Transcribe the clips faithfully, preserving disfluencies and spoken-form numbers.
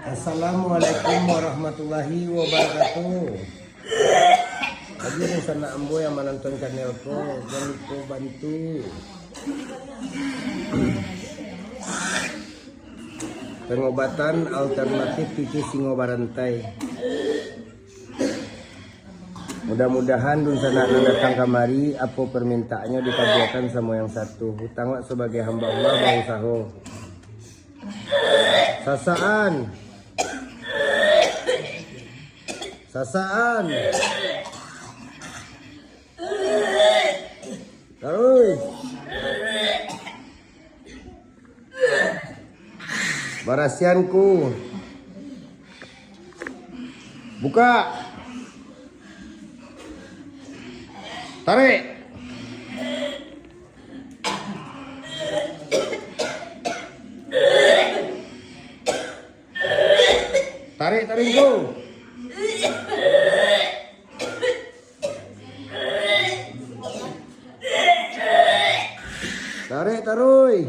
Assalamualaikum warahmatullahi wabarakatuh. Bagi dunsanak ambo yang manonton channel ko, jan lupo bantu pengobatan alternatif cucu singo barantai. Mudah-mudahan dunsanak nan datang kamari, apo permintaannyo dikabulkan samo yang satu. Utang wak sabagai hamba Allah, bausaho. Sasaan. Sasaan. Taruih. Barasianku. Buka. Tarik. Tarik taringku. Tarik taruih.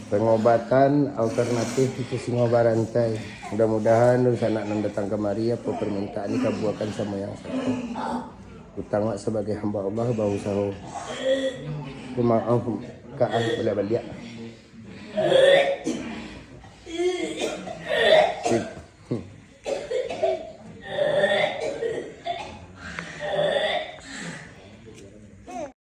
Pengobatan alternatif cucu singo barantai. Mudah-mudahan dunsanak nan datang kamari, apo permintaan dikabulkan samo yang satu. Utang wak sabagai hamba Allah, bausaho. Maaf, Kak, ah, baliak-baliak.